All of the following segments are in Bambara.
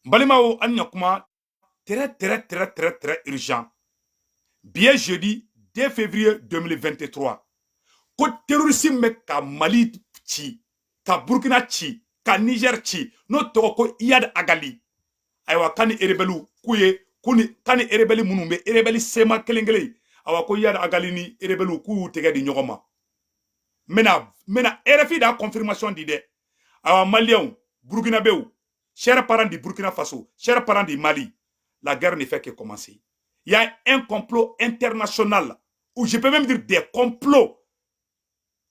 N balimaw, an ɲakuma, très très très très très urgent. Bi ye jeudi 2 février 2023. Ko terroriste bɛ ka Mali ci, ka Burkina ci, ka Niger ci, n'o tɔgɔ ko Iyad Ag Ghali. Ayiwa, kan ni rebelle k'u ye ku ni kan ni rebelle minnu bɛ rebelle CMA kelen kelen. Ayiwa, ko Iyad Ag Ghali ni rebelle k'u y'u tɛgɛ di ɲɔgɔn ma. N bɛna RFI da confirmation di dɛ. Ayiwa, Maliyɛnw, Burkinabéw, chers parents du Burkina Faso, chers parents du Mali, la guerre ne fait que commencer. Il y a un complot international, ou je peux même dire des complots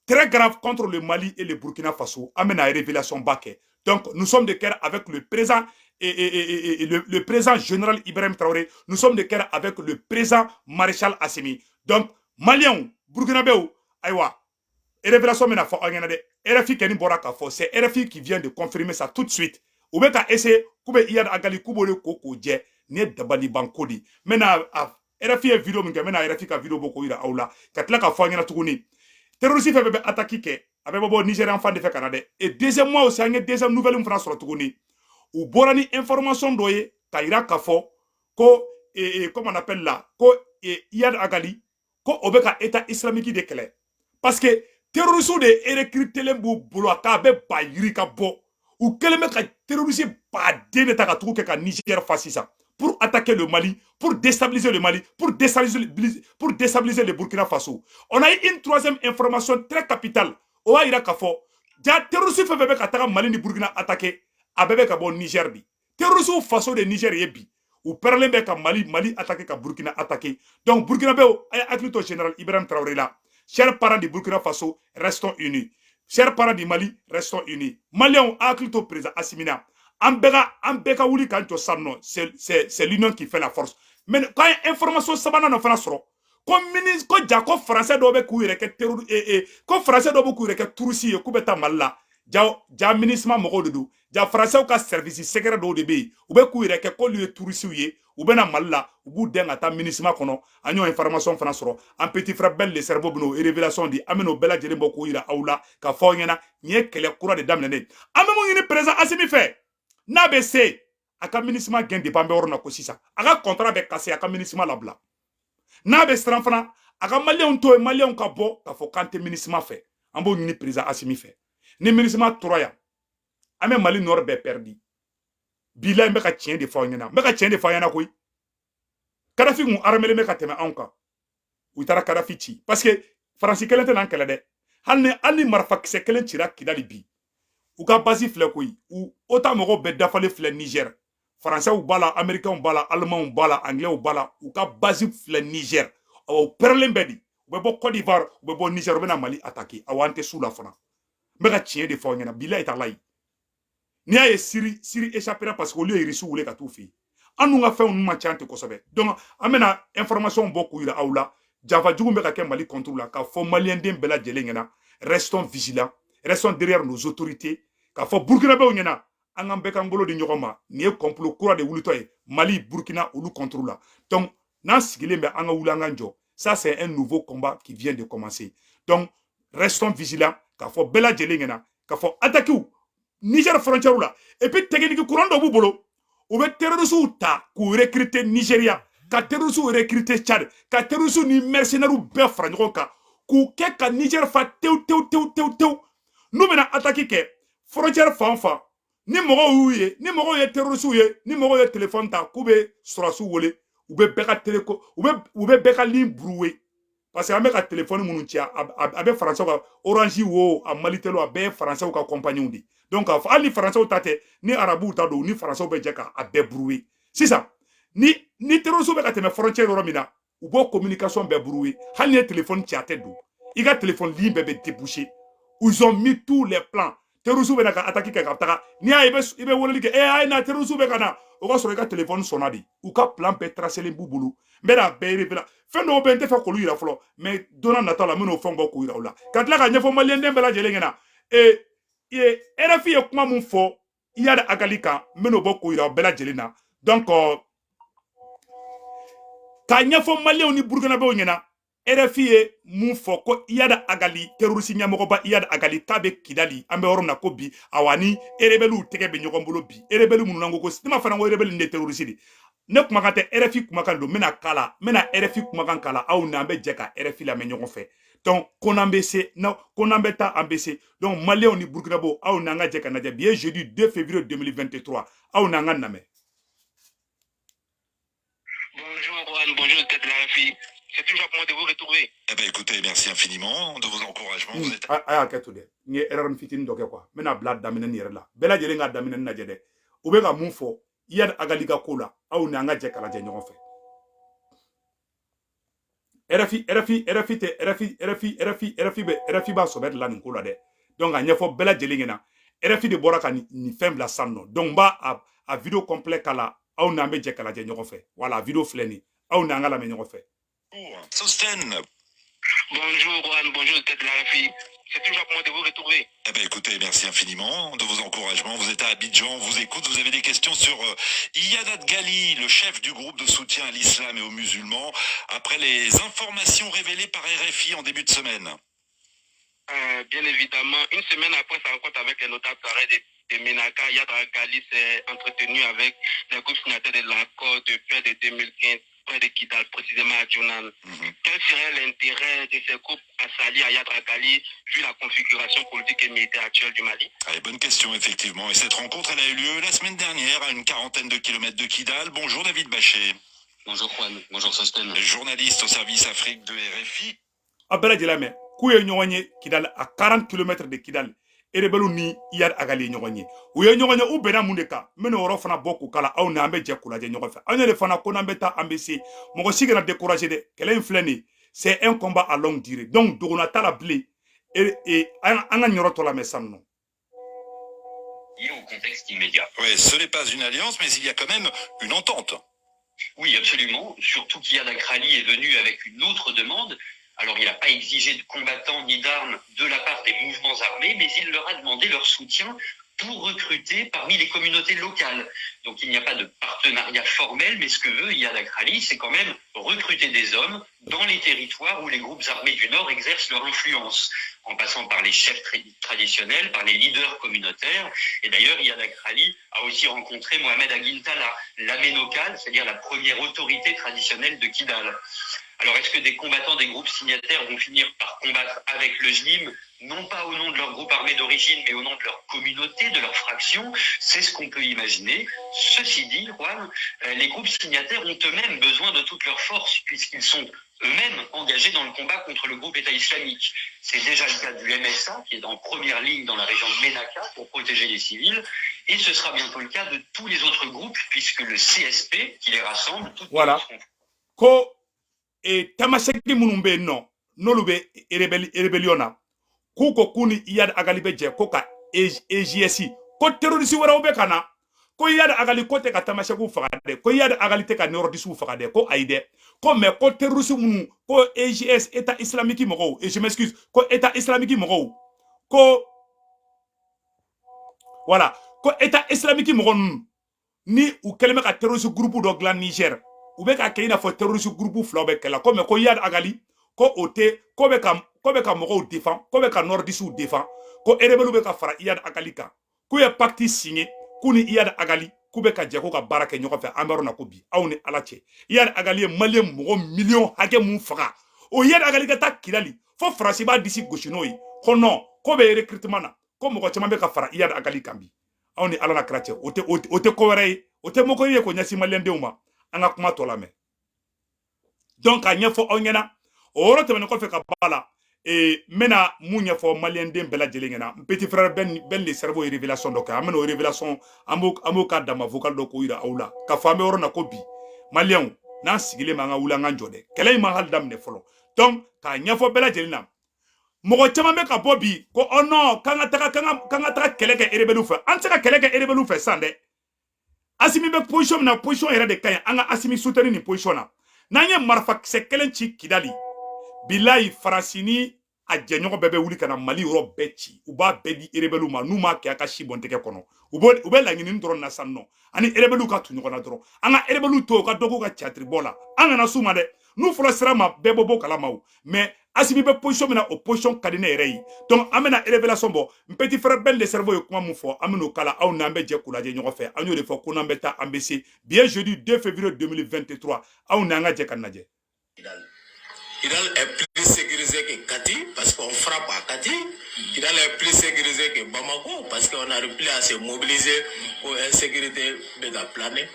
très graves contre le Mali et le Burkina Faso. Amène à révélation baquet. Donc, nous sommes de cœur avec le président et le président général Ibrahim Traoré. Nous sommes de cœur avec le président maréchal Assimi. Donc, Maliens, Burkinabéw, ayiwa, révélation mena fɔ aw ɲɛna dɛ. RFI kɛni bɔra k'a fɔ, c'est RFI qui vient de confirmer ça tout de suite. U bɛ ka essayer k'u bɛ Iyad Ag Ghali, k'u b'o de ko k'o jɛ. Nin ye dabalibanko de. N bɛna a RFI ye vidéo min kɛ, n bɛna RFI ka vidéo bɔ k'o yira aw la, ka tila k'a fɔ aw ɲɛna tuguni. Terroriste fɛn fɛn bɛ attaque kɛ, a bɛ bɔ Niger fan de fɛ ka na dɛ. Et deuxièmement aussi, an ye deuxième nouvelle min fana sɔrɔ tuguni, u bɔra ni information dɔ ye ka yira k'a fɔ ko comment on appelle là, ko Iyad Ag Ghali, ko o bɛ ka État islamique de kɛlɛ, parce que terroriste de recrutelen b'u bolo, a k'a bɛ ba yiri ka bɔ. U kɛlen bɛ ka terroriste baden de ta ka tugu kɛ ka Niger fa sisan pour attaquer le Mali, pour déstabiliser le Mali, pour déstabiliser le Burkina Faso. On a eu une troisième information très capitale. O b'a yira k'a fɔ ja terroriste fɛn fɛn bɛ ka taga Mali ni Burkina attaquer, a bɛɛ bɛ ka bɔ Niger bi. Terroriste faso de Niger ye bi. U pɛrɛlen bɛ ka Mali attaquer, ka Burkina attaquer. Donc Burkinabéw, a ye hakili to général Ibrahim Traoré la. Chers parents du Burkina Faso, restons unis. Chers parents du Mali, restons unis. Maliens, hakili to président Assimi na. An bɛɛ ka wuli k'an jɔ sisan nɔ. C'est l'union qui fait la force. Mais k'an ye information sabanan dɔ fana sɔrɔ, ko ministre ko ja ko Français dɔw bɛ k'u yɛrɛ kɛ terror ko Français dɔw bɛ k'u yɛrɛ kɛ touriste ye, k'u bɛ taa Mali la. Ja ja MINUSMA mɔgɔw de don. Ja Français ka service secret dɔw de bɛ yen, u bɛ k'u yɛrɛ kɛ k'olu ye touriste ye, u bɛ na Mali la, u b'u dɛn ka taa MINUSMA kɔnɔ. An y'o information fana sɔrɔ. An petit frère Bɛl le cerveau bɛn'o révélation di. An bɛn'o bɛɛ lajɛlen bɔ k'o yira aw la, ka fɔ aw ɲɛna nin ye kɛlɛ kura de daminɛnen. An bɛ mun ɲini président Assimi fɛ? N'a bɛ se, a ka MINUSMA gɛn. Depuis an bɛ yɔrɔ na ko sisan, a ka contrat bɛ casser, a ka MINUSMA labila. N'a bɛ siran fana, a ka Maliyɛnw to yen, Maliyɛnw ka bɔ k'a fɔ k'an tɛ MINUSMA fɛ. An b'o ɲini président Assimi fɛ. Ni MINUSMA tora yan, an bɛ Mali nord bɛɛ perdu. Bilayi, n bɛ ka tiɲɛ de fɔ aw ɲɛna, n bɛ ka tiɲɛ de fɔ aw ɲɛna koyi. Kadafi kun armelen bɛ ka tɛmɛ anw kan. U taara Kadafi ci, parce que Faransi kelen tɛ n'an kɛlɛ dɛ. Hali ni marifakisɛ kelen cira Kidali bi, u ka base filɛ koyi. U OTAN mɔgɔw bɛɛ dafalen filɛ Niger. Faransɛw b'a la, Américains b'a la, Allemands b'a la, Anglais b'a la. U ka base filɛ Niger. Awɔ, u pɛrɛlen bɛ di. U bɛ bɔ Côte d'Ivoire, u bɛ bɔ Niger, u bɛ na Mali attaquer. Awɔ, an tɛ s'u la fana. N bɛ ka tiɲɛ de fɔ aw ɲɛna, bilayi talayi. N'i y'a ye Syrie échappera, parce que olu ye Irisiw wele ka t'u fɛ yen. An dun ka fɛnw ninnu man ca ten kosɛbɛ. Donc an bɛna information bɔ k'u yira aw la. Janfa jugu bɛ ka kɛ Mali contre la, k'a fɔ Maliyɛnden bɛɛ lajɛlen ɲɛna: restons vigilants, restons derrière nos autorités. K'a fɔ Burkinabɛw ɲɛna, an k'an bɛɛ k'an bolo di ɲɔgɔn ma. Nin ye complot kura de wulitɔ ye Mali, Burkina, olu contre la. Donc n'an sigilen bɛ, an ka wuli, an k'an jɔ. Ça, c'est un nouveau combat qui vient de commencer. Donc restons vigilants. K'a fɔ bɛɛ lajɛlen ɲɛna k'a fɔ attaque Niger frontière la, et puis technique courant dɔ b'u bolo, u bɛ terroristes ta k'u recruter Nigeria, ka terroristes recruter Tchad, ka terroristes ni mercenaires bɛɛ fara ɲɔgɔn kan k'u kɛ ka Niger fa tewu tewu tewu tewu tewu. N'u bɛna attaque kɛ frontière fan o fan, ni mɔgɔw y'u ye, ni mɔgɔw ye terroristes ye, ni mɔgɔw ye téléphone ta k'u bɛ sɔrɔsiw wele, u bɛ bɛɛ ka télé u bɛ bɛɛ ka ligne brouiller, parce que an bɛ ka téléphone minnu ci, a bɛ Faransɛw ka Orange wo, a Malitel, a bɛɛ ye Faransɛw ka compagnie de. Donc k'a fɔ hali ni Faransɛw ta tɛ, ni Arabuw ta don, ni Faransɛw bɛ jɛ k'a bɛɛ brouiller. Sisan ni terroristes bɛ ka tɛmɛ frontière yɔrɔ min na, u b'o communication bɛɛ brouiller. Hali ni ye téléphone ci, a tɛ don, i ka téléphone ligne bɛɛ bɛ déboucher. Ils ont mis tous les plans. Terroristes bɛ na ka attaque kɛ ka taga. N'i y'a ye i bɛ weleli kɛ, e a ye na, terroristes bɛ ka na, o ka sɔrɔ i ka téléphone sɔnna de. U ka plan bɛɛ tracelen b'u bolo. N bɛ n'a bɛɛ révéler. Fɛn dɔw bɛ yen, n tɛ fɛ k'olu yira fɔlɔ, mais don n'a nataw la, n bɛ n'o fɛnw bɔ k'u yira u la, ka tila ka ɲɛfɔ Maliyɛnden bɛɛ lajɛlen ɲɛna. Ee RFI ye kuma mun fɔ Iyad Ag Ghali kan, n bɛ n'o bɔ k'o yira bɛɛ lajɛlen na. Donc k'a ɲɛfɔ Maliyɛnw ni Burkinabɛw ɲɛna. RFI ye mun fɔ ko Iyad Ag Ghali, terroriste ɲɛmɔgɔba Iyad Ag Ghali, k'a bɛ Kidali, an bɛ yɔrɔ min na ko bi, awa, ni rebelle tɛgɛ bɛ ɲɔgɔn bolo bi. Rebelle minnu n'an ko ne ma fana ko rebelle de terroriste de. Ne kumakan tɛ, RFI kumakan don. N bɛna kala, n bɛna RFI kumakan kala aw ni an bɛ jɛ ka RFI lamɛn ɲɔgɔn fɛ. Donc ko n'an bɛ se, ko n'an bɛ taa, an bɛ se. Donc Maliyɛnw ni Burkinabɔw, aw n'an ka jɛ ka lajɛ. Bi ye jeudi 2 février 2023, aw n'an ka lamɛn. Bonjour Juan, bonjour tête de la RFI. C'est toujours pour moi de vous retrouver. Eh bien écoutez, merci infiniment de vos encouragements. Vous êtes. A y'a kɛ to dɛ, n ye erreur fitinin dɔ kɛ quoi. N bɛna bila daminɛ nin yɛrɛ la. Bɛɛ lajɛlen ka daminɛ lajɛ dɛ. U bɛ ka mun fɔ Iyad Ag Ghali ka ko la? Aw ni an ka jɛ ka lajɛ ɲɔgɔn fɛ. RFI, RFI, RFI tɛ, RFI, RFI, RFI, RFI bɛ, RFI b'a sɔbɛ de la nin ko la dɛ. Donc a ɲɛfɔ bɛɛ lajɛlen ɲɛna, RFI de bɔra ka nin fɛn bila sisan nɔ. Donc n b'a a vidéo complet kala, aw n'an bɛ jɛ ka lajɛ ɲɔgɔn fɛ. Voilà, vidéo filɛ nin, aw n'an ka lamɛn ɲɔgɔn fɛ. Sosten. Bonjour Juan, bonjour tête de la RFI. C'est toujours pour moi de vous retrouver. Eh bien écoutez, merci infiniment de vos encouragements. Vous êtes à Abidjan, on vous écoute, vous avez des questions sur Iyad Ag Ghali, le chef du groupe de soutien à l'islam et aux musulmans, après les informations révélées par RFI en début de semaine. Bien évidemment, une semaine après sa rencontre avec les notables de Menaka, Iyad Ag Ghali s'est entretenu avec les groupes signataires de l'accord de paix de 2015 près de Kidal, précisément à Djonan. Quel serait l'intérêt de ces groupes à s'allier à Iyad Ag Ghali, vu la configuration politique et militaire actuelle du Mali? Allez, bonne question, effectivement. Et cette rencontre, elle a eu lieu la semaine dernière, à une quarantaine de kilomètres de Kidal. Bonjour David Bachet. Bonjour Juan, bonjour Sosten. Journaliste au service Afrique de RFI. A bɛɛ lajɛlen mɛn k'u ye ɲɔgɔn ye Kidal, à 40 km de Kidal. Rebelle ni Iyad Ag Ghali ye ɲɔgɔn ye. U ye ɲɔgɔn ye, u bɛnna mun de kan? N bɛna o yɔrɔ fana bɔ k'o kala, aw ni an bɛ jɛ k'o lajɛ ɲɔgɔn fɛ. Aw ɲɛ de fana ko n'an bɛ taa, an bɛ se. Mɔgɔ si kana décourager dɛ. Kɛlɛ in filɛ nin ye, c'est un combat à longue durée, donc dogona t'a la bilen. E an ka ɲɔrɔ tɔ lamɛn sisan nɔ. Lié au contexte immédiat. Oui, ce n'est pas une alliance, mais il y a quand même une entente. Oui, absolument. Surtout qu'Iyad Ag Ghali est venu avec une autre demande. Alors, il n'a pas exigé de combattants ni d'armes de la part des mouvements armés, mais il leur a demandé leur soutien pour recruter parmi les communautés locales. Donc, il n'y a pas de partenariat formel, mais ce que veut Iyad Ag Ghali, c'est quand même recruter des hommes dans les territoires où les groupes armés du Nord exercent leur influence, en passant par les chefs traditionnels, par les leaders communautaires. Et d'ailleurs, Iyad Ag Ghali a aussi rencontré Mohamed Ag Intalla, l'Amenokal, c'est-à-dire la première autorité traditionnelle de Kidal. Alors, est-ce que des combattants des groupes signataires vont finir par combattre avec le JNIM, non pas au nom de leur groupe armé d'origine, mais au nom de leur communauté, de leur fraction? C'est ce qu'on peut imaginer. Ceci dit, Juan, les groupes signataires ont eux-mêmes besoin de toute leur force, puisqu'ils sont eux-mêmes engagés dans le combat contre le groupe État islamique. C'est déjà le cas du MSA, qui est en première ligne dans la région de Menaka pour protéger les civils, et ce sera bientôt le cas de tous les autres groupes, puisque le CSP, qui les rassemble, toutes Voilà. Ko e tamaseki minnu bɛ yen nɔ, n'olu bɛ rébellion na, k'u ko k'u ni Iyad Ag Ghali bɛ jɛ ko ka EJS, ko terroriste wɛrɛw bɛ ka na, ko Iyad Ag Ghali ko tɛ ka tamasɛkiw faga dɛ, ko Iyad Ag Ghali tɛ ka nordistes faga dɛ, ko ayi dɛ, ko mais ko terroriste minnu, ko EJS, État islamique mɔgɔw, et je m'excuse, ko État islamique mɔgɔw, ko voilà, ko État islamique mɔgɔ ninnu ni u kɛlen bɛ ka terroriste groupe dɔ dilan Niger, u bɛ ka kɛ i n'a fɔ terroriste groupe filaw bɛ kɛlɛ ko, mais ko Iyad Ag Ghali ko o tɛ, ko bɛ ka mɔgɔw défend, ko bɛ ka nordistes défend, ko rebelle bɛ ka fara Iyad Ag Ghali kan, k'u ye pacte signé, k'u ni Iyad Ag Ghali k'u bɛ ka jɛ ko ka baara kɛ ɲɔgɔn fɛ. An bɛ yɔrɔ na ko bi, aw ni Ala cɛ, Iyad Ag Ghali ye Maliyɛn mɔgɔ miliyɔn hakɛ mun faga, o Iyad Ag Ghali ka taa Kidali fo Faransi b'a disi gosi n'o ye ko non, ko bɛ recrutement na, ko mɔgɔ caman bɛ ka fara Iyad Ag Ghali kan bi. Aw ni Ala na kira cɛ, o tɛ ko wɛrɛ ye, o tɛ mɔgɔ ye ko ɲɛsin Maliyɛndenw ma. An ka kuma tɔ lamɛn. Donc k'a ɲɛfɔ aw ɲɛna, o yɔrɔ tɛmɛnen kɔfɛ ka ba la, n bɛna mun ɲɛfɔ Maliyɛnden bɛɛ lajɛlen ɲɛna? N petit frère Ben le cerveau ye révélation dɔ kɛ. An bɛna o révélation, an b'o ka dama vocal dɔ k'o yira aw la, k'a fɔ an bɛ yɔrɔ na ko bi, Maliyɛnw, n'an sigilen bɛ, an ka wuli, an ka jɔ dɛ. Kɛlɛ in ma hali daminɛ fɔlɔ. Donc k'a ɲɛfɔ bɛɛ lajɛlen na, mɔgɔ caman bɛ ka bɔ bi ko oh non, k'an ka taga kɛlɛ kɛ rebelle fɛ. An tɛ se ka kɛlɛ kɛ rebelle fɛ sisan dɛ. Asimi bɛ position min na, position yɛrɛ de ka ɲi. An ka Asimi soutenir nin position na. N'an ye marifakisɛ kelen ci Kidali, bilayi, Faransi ni a jɛɲɔgɔn bɛɛ bɛ wuli ka na Mali yɔrɔ bɛɛ ci. U b'a bɛɛ di rebelle ma. N'u m'a kɛ, a ka si bɔn tɛgɛ kɔnɔ. U bɛ laɲini dɔrɔn na sisan nɔ, ani rebelle ka tu ɲɔgɔn na dɔrɔn. An ka rebelle to u ka dɔ k'u ka théâtre bɔ la. An kana s'u ma dɛ. N'u fɔra sira ma, bɛɛ bɔ bɔ kalama o. Mais Assimi bɛ position min na, o position ka di ne yɛrɛ ye. Donc an bɛna révélation bɔ. N petit frère Ben le cerveau ye kuma mun fɔ, an bɛn'o kala, aw n'an bɛ jɛ k'u lajɛ ɲɔgɔn fɛ. An y'o de fɔ ko n'an bɛ taa, an bɛ se. Bi ye jeudi 2 février 2023, aw n'an ka jɛ ka lajɛ. Kidal est plus sécurisé que Kati parce qu'on frappe à Kati. Kidal est plus sécurisé que Bamako parce qu'on n'arrive plus à se mobiliser pour insécurité de la planète.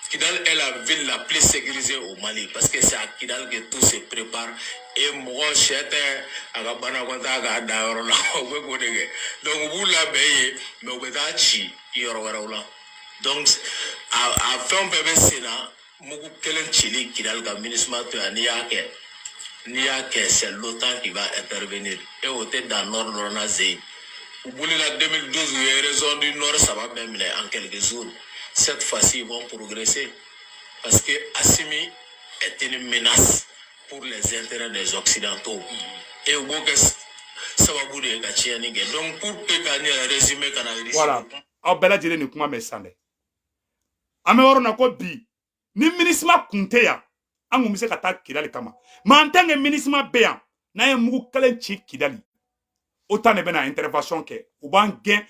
Kidal est la ville la plus sécurisée au Mali parce que c'est à Kidal que tout se prépare. Et mɔgɔ sɛ tɛ a ka banakɔtaa k'a da yɔrɔ la, u bɛ k'o de kɛ. Donc u b'u labɛn yen, mais u bɛ taa ci yɔrɔ wɛrɛw la. Donc a fɛn bɛɛ bɛ sen na, mugu kelen cili Kidal ka MINUSMA to yan, n'i y'a kɛ, n'i y'a kɛ, c'est l'OTAN qui va intervenir. Et o tɛ dan nord dɔrɔn na zen. U bolila 2012, u ye région du nord saba bɛɛ minɛ en quelques jours. Cette fois-ci, ils vont progresser parce que Assimi est une menace pour les intérêts des Occidentaux. Et u b'o kɛ sababu de ye ka tiɲɛni kɛ. Donc pour que ka n yɛrɛ résumé ka na Russie. Voilà, aw bɛɛ lajɛlen nin kuma mɛn sisan dɛ. An bɛ yɔrɔ na ko bi, ni MINUSMA kun tɛ yan, an kun bɛ se ka taa Kidali kama. Mais en tant que MINUSMA bɛ yan, n'an ye mugu kelen ci Kidali, OTAN de bɛna intervention kɛ, u b'an gɛn.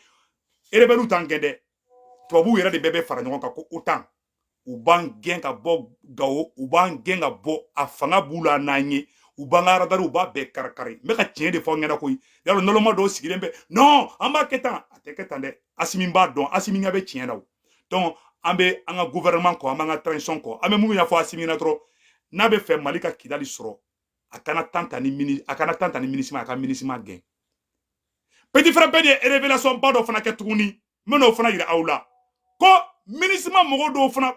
Rebelles t'an gɛn dɛ, tubabuw yɛrɛ de bɛɛ bɛ fara ɲɔgɔn kan ko OTAN, u b'an gɛn ka bɔ Gawo, u b'an gɛn ka bɔ. A fanga b'u la n'an ye, u b'an ka radar, u b'a bɛɛ kari-kari. N bɛ ka tiɲɛ de fɔ aw ɲɛna koyi. Yarɔ, nɔlɔma dɔw sigilen bɛ, non, an b'a kɛ tan, a tɛ kɛ tan dɛ. Asimi b'a dɔn, Asimi ɲɛ bɛ tiɲɛ na o. Donc an bɛ an ka gouvernement kɔ, an b'an ka transition kɔ. An bɛ mun ɲɛfɔ Asimi ɲɛna dɔrɔn, n'a bɛ fɛ Mali ka Kidali sɔrɔ, a kana tan ta ni mini, a kana tan ta ni MINUSMA, a ka MINUSMA gɛn. Petit frère bɛɛ de ye révélation ba dɔ fana kɛ tuguni, n bɛn'o fana yira aw la ko MINUSMA mɔgɔ dɔw fana,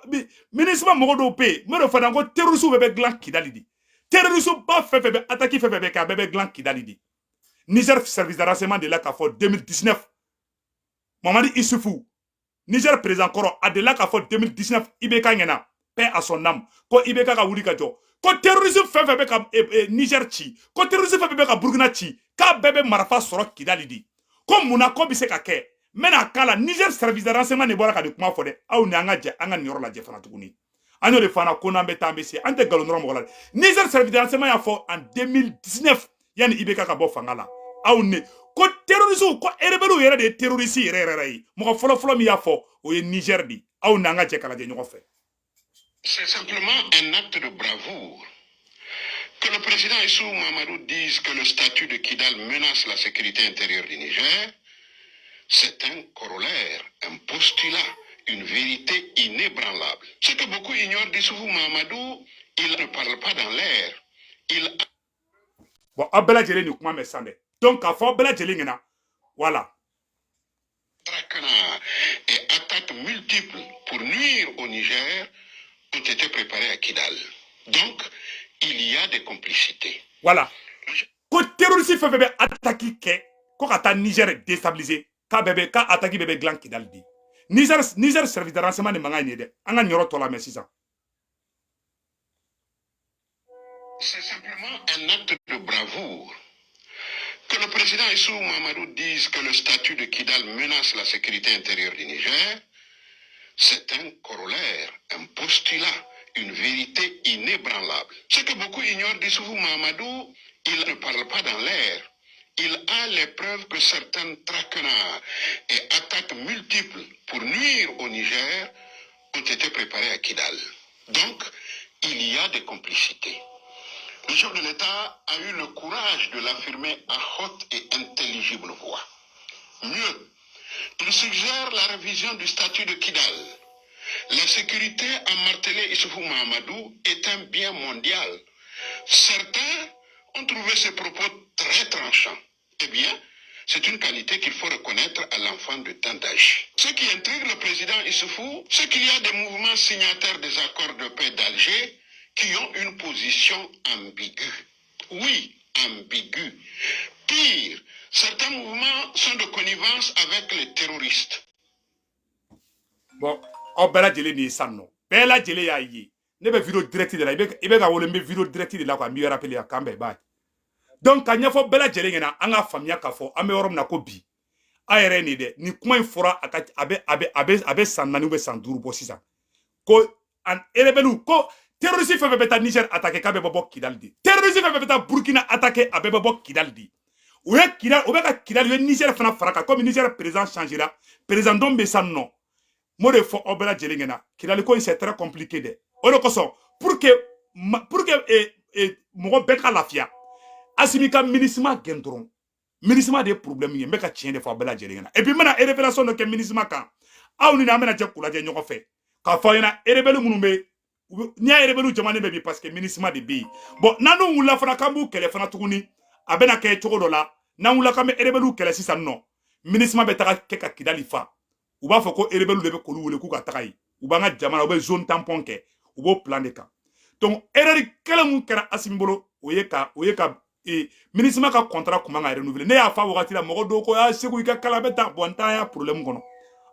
MINUSMA mɔgɔ dɔw bɛ yen, n bɛn'o fana ko terroriste bɛɛ bɛ dilan Kidali de. Terroriste ba fɛn fɛn bɛ, attaque fɛn fɛn bɛ kɛ, a bɛɛ bɛ dilan Kidali de. Niger service de renseignement de la k'a fɔ 2019, Mamadi Isufu, Niger président kɔrɔ, a delila k'a fɔ 2019 IBK ɲɛna, paix à son âme, ko IBK ka wuli ka jɔ, ko terroriste fɛn fɛn bɛ ka Niger ci, ko terroriste fɛn fɛn bɛ ka Burkina ci, k'a bɛɛ bɛ marifa sɔrɔ Kidali de. Ko munna ko bɛ se ka kɛ? N bɛna k'a la, Niger service de renseignement de bɔra ka nin kuma fɔ dɛ. Aw ni an ka jɛ an ka nin yɔrɔ lajɛ fana tuguni. An y'o de fana ko n'an bɛ taa, an bɛ se, an tɛ nkalon dɔrɔn mɔgɔ la. Niger service de renseignement y'a fɔ en 2019, yanni IBK ka bɔ fanga la, aw ne ko terroriste, ko rebelle yɛrɛ de ye terroriste yɛrɛ yɛrɛ ye. Mɔgɔ fɔlɔ fɔlɔ min y'a fɔ, o ye Niger de. Aw n'an ka jɛ ka lajɛ ɲɔgɔn fɛ. C'est simplement un acte de bravoure. Que le président Issoufou Mahamadou dise que le statut de Kidal menace la sécurité intérieure du Niger, c'est un corollaire, un postulat, une vérité inébranlable. Ce que beaucoup ignorent d'Issoufou Mahamadou, il ne parle pas dans l'air. Il Bon, aw bɛɛ lajɛlen nin kuma mɛn sisan dɛ. Donc k'a fɔ aw bɛɛ lajɛlen ɲɛna, voilà. Traquenards et attaques multiples pour nuire au Niger ont été préparées à Kidal. Donc, il y a des complicités. Voilà, ko terroriste fɛn fɛn bɛ attaque kɛ ko ka taa Niger déstabiliser, k'a bɛɛ bɛ, k'a attaque bɛɛ bɛ dilan Kidali de. Niger service de renseignement de mankan ye dɛ. An ka nin yɔrɔ tɔ lamɛn sisan. C'est simplement un acte de bravoure. Que le président Issoufou Mahamadou dise que le statut de Kidal menace la sécurité intérieure du Niger, c'est un corollaire, un postulat, une vérité inébranlable. Ce que beaucoup ignorent d'Issoufou Mahamadou, il ne parle pas dans l'air. Il a les preuves que certaines traquenards et attaques multiples pour nuire au Niger ont été préparées à Kidal. Donc, il y a des complicités. Le chef de l'État a eu le courage de l'affirmer à haute et intelligible voix. Mieux, il suggère la révision du statut de Kidal. La sécurité, a martelé Issoufou Mahamadou, est un bien mondial. Certains ont trouvé ses propos très tranchants. Eh bien, c'est une qualité qu'il faut reconnaître à l'enfant de Tandaji. Ce qui intrigue le président Issoufou, c'est qu'il y a des mouvements signataires des accords de paix d'Alger qui ont une position ambiguë. Oui, ambiguë. Pire, certains mouvements sont de connivence avec les terroristes. Bon, aw bɛɛ lajɛlen nin ye sisan nɔ, bɛɛ lajɛlen y'a ye, ne bɛ vidéo direct de la, i bɛ ka wele, n bɛ vidéo direct de la quoi, n b'i rappeler a kan bɛn, bye. Donc ka ɲɛfɔ bɛɛ lajɛlen ɲɛna, an k'a faamuya k'a fɔ an bɛ yɔrɔ min na ko bi, a yɛrɛ ye nin dɛ, nin kuma in fɔra a ka a bɛ a bɛ a bɛ a bɛ san 4 ou san 5 bɔ sisan, ko an rebelle ko Terroriste fɛn fɛn bɛ taa Niger attaquer, k'a bɛɛ bɛ bɔ Kidali de. Terroriste fɛn fɛn bɛ taa Burkina attaquer, a bɛɛ bɛ bɔ Kidali de. U ye Kidali, u bɛ ka Kidali, u ye Niger fana fara kan, komi Niger président changera, président dɔ bɛ sisan nɔ. M'o de fɔ aw bɛɛ lajɛlen ɲɛna, Kidali ko in, c'est très compliqué dɛ. O de kosɔn, pour que mɔgɔ bɛɛ ka lafiya, Asimi ka MINUSMA gɛn dɔrɔn. MINUSMA de ye problème ye. N bɛ ka tiɲɛ de fɔ aw bɛɛ lajɛlen ɲɛna. Et puis n bɛna révélation dɔ kɛ MINUSMA kan. Aw ni an bɛna jɛ k'u lajɛ ɲɔgɔn fɛ, k'a fɔ aw ɲɛna rebelle minnu bɛ, n'i y'a rebelle jamanen bɛ bi, parce que MINUSMA de bɛ yen. Bon, n'an dun wulila fana k'an b'u kɛlɛ fana tuguni, a bɛna kɛ cogo dɔ la. N'an wulila k'an bɛ rebelle kɛlɛ sisan nɔ, MINUSMA bɛ taga kɛ ka Kidali fa. U b'a fɔ ko rebelle de bɛ k'olu wele k'u ka taga yen. U b'an ka jamana, u bɛ zone tampon kɛ, u b'o plan de kan. Donc erreur kɛlɛ mun kɛra Asimi bolo, o ye ka MINUSMA ka contrat kun man ka renouveler. Ne y'a fɔ a wagati la, mɔgɔ dɔw ko: "A Segu, i ka kala bɛ taa." Bon, n t'an y'a problème kɔnɔ.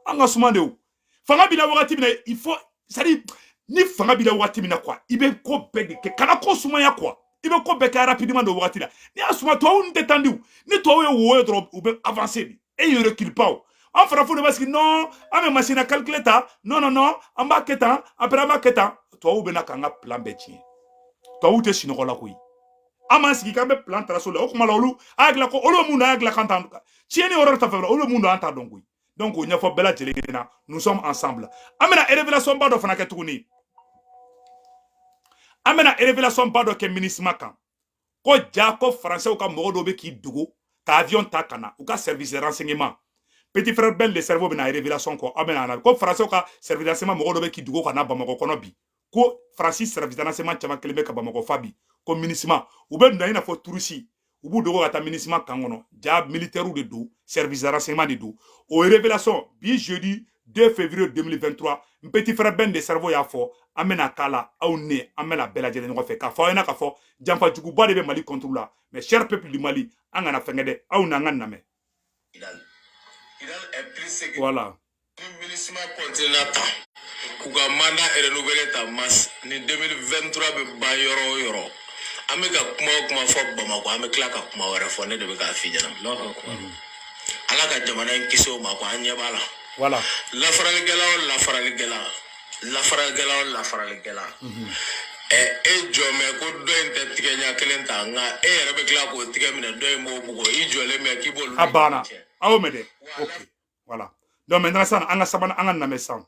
An ka suma de, o fanga b'i la wagati min na, il faut, c'est à dire, ni fanga b'i la wagati min na quoi, i bɛ ko bɛɛ de kɛ, kana ko sumaya quoi, i bɛ ko bɛɛ kɛ rapidement de wagati la. N'i y'a suma, tubabu ninnu tɛ tan di. Ni tubabu ye wo ye dɔrɔn, u bɛ avancer de, e il recule pas. O an farafinw de b'a sigi: "Non, an bɛ machine à calculer ta, non, non, non, an b'a kɛ tan, après an b'a kɛ tan." Tubabuw bɛ na k'an ka plan bɛɛ tiɲɛ. Tubabuw tɛ sunɔgɔ la koyi. An m'an sigi k'an bɛ plan tracer la. O kuma la, olu a y'a dilan ko olu bɛ mun dɔn, a y'a dilan k'an t'an tiɲɛni yɔrɔ ta fɛ, olu bɛ mun dɔn, an t'a dɔn koyi. Donc o ɲɛfɔ bɛɛ lajɛlen ɲɛna, nous sommes ensemble. An bɛna révélation ba dɔ fana kɛ tuguni. An bɛna révélation ba dɔ kɛ MINUSMA kan, ko ja ko Faransɛw ka mɔgɔ dɔw bɛ k'i dogo ka avion ta ka na u ka service de renseignement. Petit frère Ben le cerveau bɛna révélation kɔ. Aw bɛna na ko Faransɛw ka service de renseignement mɔgɔ dɔ bɛ k'i dogo ka na Bamakɔ kɔnɔ bi, ko Faransi service de renseignement caman kelen bɛ ka Bamakɔ fa bi, ko MINUSMA u bɛ na i n'a fɔ touriste, u b'u dogo ka taa MINUSMA kan kɔnɔ. Ja militaire de don, service de renseignement de don. O révélation bi, jeudi 2 février 2023, n petit frère Ben de cerveau y'a fɔ, an bɛna k'a la. Aw ne an bɛna bɛɛ lajɛlen ɲɔgɔn fɛ k'a fɔ aw ɲɛna k'a fɔ janfa juguba de bɛ Mali contre la. Mais cher peuple du Mali, an kana fɛnkɛ dɛ, aw n'an ka namɛ. Kidal est plus sécurisé. Voilà. Ni MINUSMA continue ta k'u ka mandat renouveler ta mas ni 2023 bɛ ban yɔrɔ o yɔrɔ, an bɛ ka kuma o kuma fɔ Bamakɔ, an bɛ tila ka kuma wɛrɛ fɔ. Ne de bɛ k'a f'i ɲɛna. Ala ka jamana in kisi o ma ko an ɲɛ b'a la. Voilà. Lafaralikɛla o lafaralikɛla, lafaralikɛla o lafaralikɛla, ɛ e jɔ mɛ ko dɔ in tɛ tigɛ ɲɛ kelen ta, nka e yɛrɛ bɛ tila k'o tigɛ minɛ, dɔ in b'o bugɔ, i jɔlen bɛ k'i b'olu A banna, aw mɛn dɛ. Ok, voilà. Donc maintenant sisan, an ka sabanan, an ka namɛ sisan.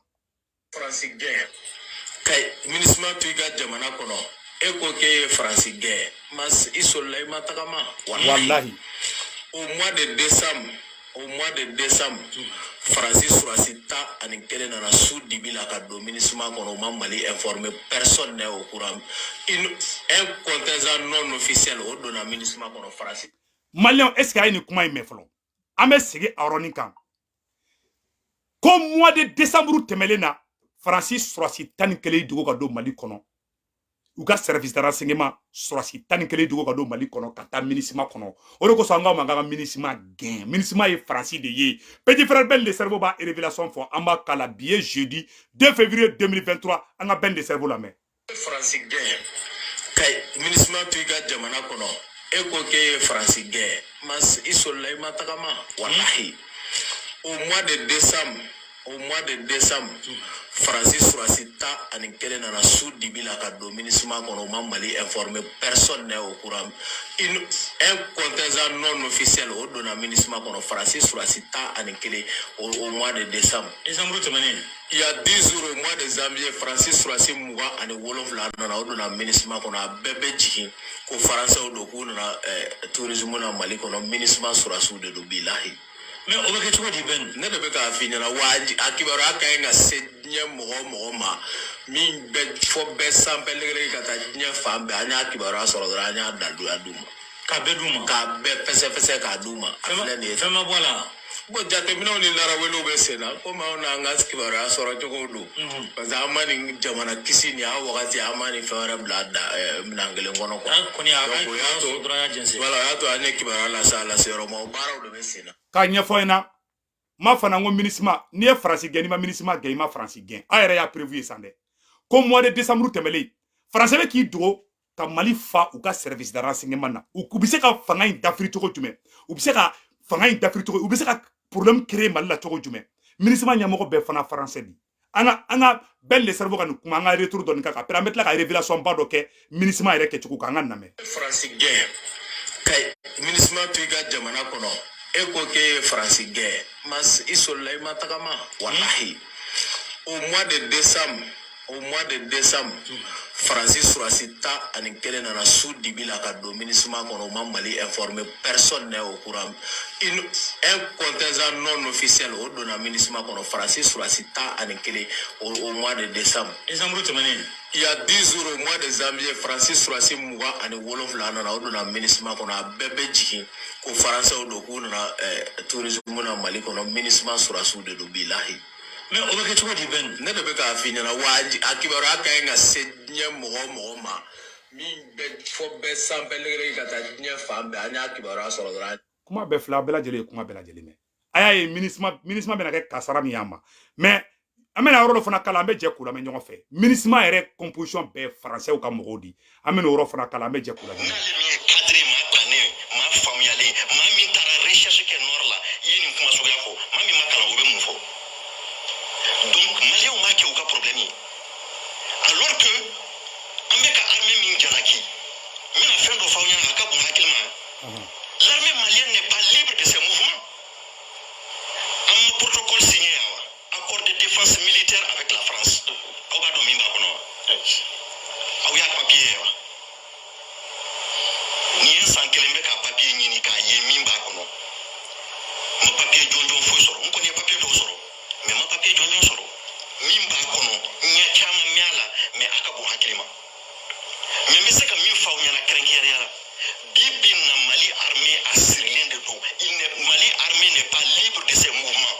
Faransi gɛn ka MINUSMA to i ka jamana kɔnɔ, e ko k'e ye Faransi gɛn, ma i solila, i ma tagama. Wallahi. Au mois de décembre, au mois de décembre, Faransi surasi 11 nana su dibi la ka don MINUSMA kɔnɔ. U ma Mali informé, personne n'est au courant. Un contingent non officiel, o donna MINUSMA kɔnɔ, Faransi. Maliyɛnw, est ce que a ye nin kuma in mɛn fɔlɔ? An bɛ segin a yɔrɔnin kan ko mois de décembre tɛmɛlen na, Faransi sɔrɔsi 11 dogo ka don Mali kɔnɔ. U ka service de renseignement sɔrɔsi 11 dogo ka don Mali kɔnɔ ka taa MINUSMA kɔnɔ. O de kosɔn an k'aw ma k'an ka MINUSMA gɛn. MINUSMA ye Faransi de ye. Petit frère Ben le cerveau b'a révélation fɔ, an b'a k'a la. Bi ye jeudi 2 février 2023. An ka Ben le cerveau lamɛn. Faransi gɛn ka MINUSMA to i ka jamana kɔnɔ, e ko k'e ye Faransi gɛn, ma i solila, i ma tagama. Wallahi, au mois de décembre, au mois de décembre, Faransi surasi 11 nana su dibi la ka don MINUSMA kɔnɔ. U ma Mali informé, personne n'est au courant. Un contingent non officiel, o donna MINUSMA kɔnɔ, Faransi surasi 11 au mois de décembre. Décembre tɛmɛnen. Il y a 10 jours, au mois de janvier, Faransi surasi 27 nana, o donna MINUSMA kɔnɔ. A bɛɛ bɛ jigin ko Faransɛw don, k'u nana tourisme na Mali kɔnɔ. MINUSMA surasiw de don, bilahi. Mais o bɛ kɛ cogo di, Ben? Ne de bɛ k'a f'i ɲɛna wa. A kibaruya ka ɲi ka se diɲɛ mɔgɔ o mɔgɔ ma, min bɛ fɔ bɛɛ sanfɛ lɛgɛlɛgɛ ka taa diɲɛ fan bɛɛ, an y'a kibaruya sɔrɔ dɔrɔn, an y'a daluya d'u ma. K'a bɛɛ d'u ma. K'a bɛɛ fɛsɛfɛsɛ k'a d'u ma. A filɛ nin ye. Fɛn ma bɔ a la. Bon, jateminɛw ni larawelew bɛ sen na, komi anw n'an ka kibaruya sɔrɔ cogo don, parce que an ma nin jamana kisi nin a wagati, an ma nin fɛn wɛrɛ bila da minɛn kelen kɔnɔ quoi. An kɔni a ka Donc, o y'a to dɔrɔn y'a jɛnsɛn. Voilà, o y'a to an ye kibaruya lase a lase yɔrɔ ma. O baaraw de bɛ sen na. K'a ɲɛfɔ ɲɛna, ma fana ko MINUSMA, n'i ye Faransi gɛn, n'i ma MINUSMA gɛn, i ma Faransi gɛn. Aw yɛrɛ y'a prévu ye san dɛ, ko mois de décembre tɛmɛlen, Faransi bɛ k'i dogo ka Mali fa u ka service de renseignement na. U bɛ se ka fanga in dafiri cogo jumɛn? U bɛ se ka fanga in dafiri cogo, u bɛ se ka problème créer Mali la cogo jumɛn? MINUSMA ɲɛmɔgɔ bɛɛ fana Faransɛ di. An ka bɛɛ le cerveau ka nin kuma, an ka retour dɔɔni kan, après an bɛ tila ka révélation ba dɔ kɛ MINUSMA yɛrɛ kɛcogo kan, an ka lamɛn. Faransi gɛn ka MINUSMA to i ka jamana kɔnɔ, e ko k'e ye Faransi gɛn, ma i solila i ma tagama, walahi. Au mois de décembre, au mois de décembre, Faransi surasi 11 nana su dibi la ka don MINUSMA kɔnɔ, u ma Mali informé, personne n'est au courant. Un contingent non officiel o donna MINUSMA kɔnɔ, Faransi surasi 11 au mois de décembre. Décembre tɛmɛnen. Il y a 10 jours, au mois de janvier, Faransi surasi 27 nana, o donna MINUSMA kɔnɔ, a bɛɛ bɛ jigin ko Faransɛw don, k'u nana tourisme na Mali kɔnɔ, MINUSMA surasiw de don, bilahi. Mais o bɛ kɛ cogo di, Ben? Ne de bɛ k'a f'i ɲɛna wa, a kibaruya ka ɲi ka se diɲɛ mɔgɔ o mɔgɔ ma, min bɛ fɔ bɛɛ sanfɛ lɛgɛrɛ ka taa diɲɛ fan bɛɛ, an y'a kibaruya sɔrɔ dɔrɔn. Kuma bɛɛ filɛ, a bɛɛ lajɛlen ye kuma bɛɛ lajɛlen mɛn. A y'a ye MINUSMA bɛna kɛ kasara min y'an ma, mais an bɛna yɔrɔ dɔ fana kala, an bɛ jɛ k'u lamɛn ɲɔgɔn fɛ. MINUSMA yɛrɛ composition bɛɛ faransɛw ka mɔgɔw di, an bɛna o yɔrɔ fana kala, an bɛ jɛ k'u lamɛn. N'ale min ye cadre, maa kannen, maa faamuyalen, maa min taara recherche kɛ nord la, i ye nin kuma suguya fɔ, maa min ma kalan, o bɛ mun fɔ? Donc maliyɛnw b'a kɛ u ka problème ye, alors que an bɛ ka armée min jalaki, n bɛna fɛn dɔ fɔ aw ɲɛna, a ka bon hakili ma. L'armée malienne n'est pas libre de ses mouvements. An ma protocole signé yan wa, accord de défense militaire avec la France, aw b'a dɔn min b'a kɔnɔ wa? Aw y'a papier ye wa? Nin ye san kelen bɛ ka papier ɲini k'a ye min b'a kɔnɔ, n ma papier jɔnjɔn foyi sɔrɔ. N kɔni ye papier dɔw sɔrɔ, mais n ma papier jɔnjɔn sɔrɔ min b'a kɔnɔ. N ɲɛ caman mɛn a la, mais a ka bon hakili ma. Mais n bɛ se ka min fɔ aw ɲɛna kɛrɛnkɛrɛnnenya la, bi bi in na, Mali armée a sirilen de don. Mali armée n'est pas libre de ses mouvements.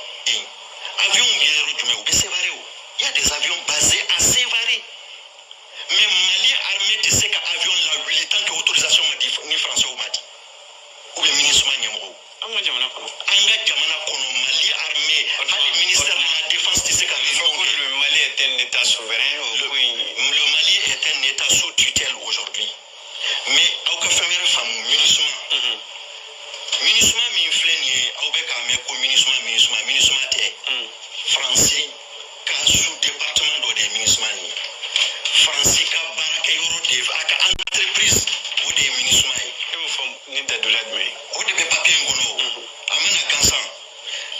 Avion bɛ yɔrɔ jumɛn? U bɛ Sévaré o. Il y a des avions basés à Sévaré, mais Mali armée tɛ se ka avion lawuli tant que autorisation ma di ni français ma di ou bien MINUSMA ɲɛmɔgɔw. An ka jamana kɔnɔ. An ka jamana kɔnɔ, Mali armée, hali ministère de la défense tɛ se ka Il faut réunion que kɛ. le Mali est un État souverain. Le Mali est un État sous tutelle aujourd'hui. Mais aw ka fɛn wɛrɛ faamu, MINUSMA. MINUSMA min filɛ nin ye, aw bɛ k'a mɛn ko MINUSMA, MINUSMA, MINUSMA tɛ. Faransi ka sous département dɔ de ye MINUSMA nin ye. Faransi ka baarakɛyɔrɔ de ye, a ka entreprise o de ye MINUSMA ye. E b'o fɔ ni dadola jumɛn ye? O de bɛ papier in kɔnɔ o. A mana gansan.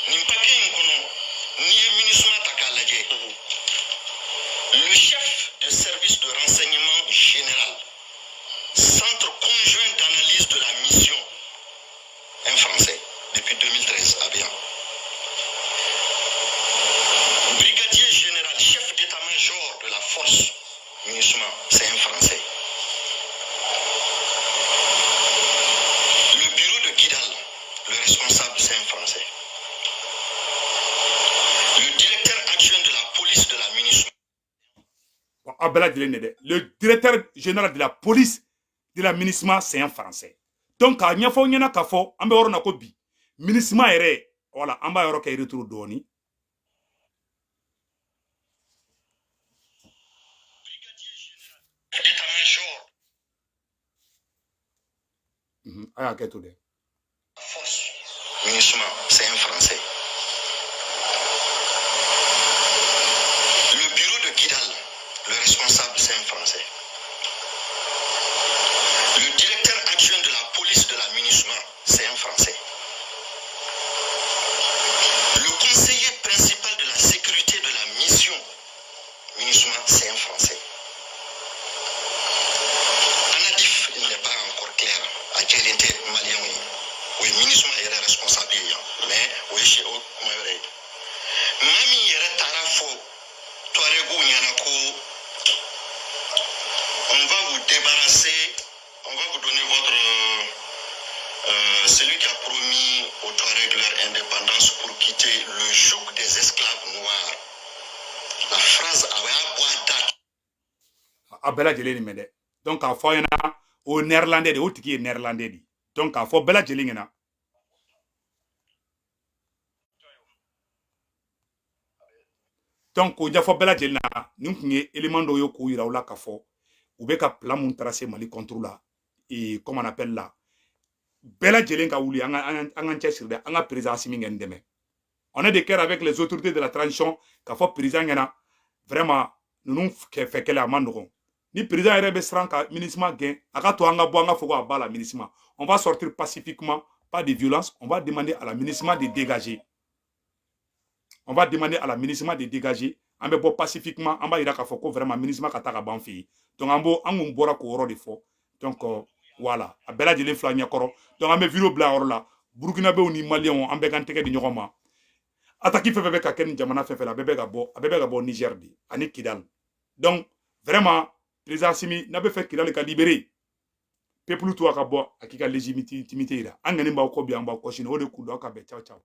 Nin papier in kɔnɔ, n'i ye MINUSMA ta k'a lajɛ, le chef de service de renseignement général, centre conjoint d'analyse de la mission, un Français, depuis 2013 à Abidjan. Brigadier général, chef d'état-major de la force MINUSMA, c'est un Français. Le bureau de Kidal, le responsable, c'est un Français. Le directeur adjoint de la police de la MINUSMA, Bon, a bɛɛ lajɛlen de dɛ, le directeur général de la police de la MINUSMA, c'est un Français. Donc k'a ɲɛfɔ aw ɲɛna k'a fɔ an bɛ yɔrɔ na ko bi MINUSMA yɛrɛ, voilà, an b'a yɔrɔ kɛ retour dɔɔni. d'état-major A y'a kɛ to dɛ. force MINUSMA, c'est un Français. Le bureau de Kidal, le responsable, c'est un Français. Le directeur adjoint de la police de la MINUSMA, c'est un Français. Le conseiller principal de la sécurité de la mission MINUSMA, c'est un Français. Anadif, il n'est pas encore clair. A jɛlen tɛ maliyɛnw ye. O ye MINUSMA yɛrɛ responsable ye yan, mais o ye o kuma wɛrɛ ye. Maa min yɛrɛ taara fɔ Touaregw ɲɛna ko on va vous débarrasser, on va vous donner votre celui qui a promis aux Touaregs leur indépendance pour quitter le joug des esclaves noirs. La phrase a bɔ a da. A bɛɛ lajɛlen nin mɛn dɛ. Donc k'a fɔ aw ɲɛna, o ye néerlandais de ye, o tigi ye néerlandais de ye. Donc k'a fɔ bɛɛ lajɛlen ɲɛna. Donc k'o ɲɛfɔ bɛɛ lajɛlen na, nin tun ye élément dɔw ye k'u yira u la k'a fɔ u bɛ ka plan mun tracer Mali contre la, et comme on appelle la, bɛɛ lajɛlen ka wuli, an ka cɛsiri dɛ, an ka président Assimi kɛ n dɛmɛ. On est de cœur avec les autorités de la transition k'a fɔ président ɲɛna. Vraiment, ninnu fɛ kɛlɛ, a ma nɔgɔn. Ni président yɛrɛ bɛ siran ka MINUSMA gɛn, a ka to an ka bɔ, an ka fɔ ko a ba la MINUSMA. On va sortir pacifiquement, pas de violence. On va demander à la MINUSMA de dégager. On va demander à la MINUSMA de dégager. An bɛ bɔ pacifiquement, an b'a yira k'a fɔ ko vraiment MINUSMA ka taa ka ban fɛ yen. Donc an b'o, an kun bɔra k'o yɔrɔ de fɔ. Donc voilà, a bɛɛ lajɛlen fila ɲɛkɔrɔ. Donc an bɛ vidéo bila yɔrɔ la. Burkinabéw ni Maliyɛnw, an bɛɛ k'an tɛgɛ di ɲɔgɔn ma. Attaque fɛn fɛn bɛ ka kɛ nin jamana fɛn fɛn la, a bɛɛ bɛ ka bɔ, a bɛɛ bɛ ka bɔ Niger de ani Kidal. Donc vraiment, président Assimi, n'a bɛ fɛ Kidal ka libérer, peuple to a ka bɔ, a k'i ka légitimité yira. An kɔni b'aw kɔ bi, an b'aw kɔ sini. O de kun don. Aw ka bɛn. Ciao ciao.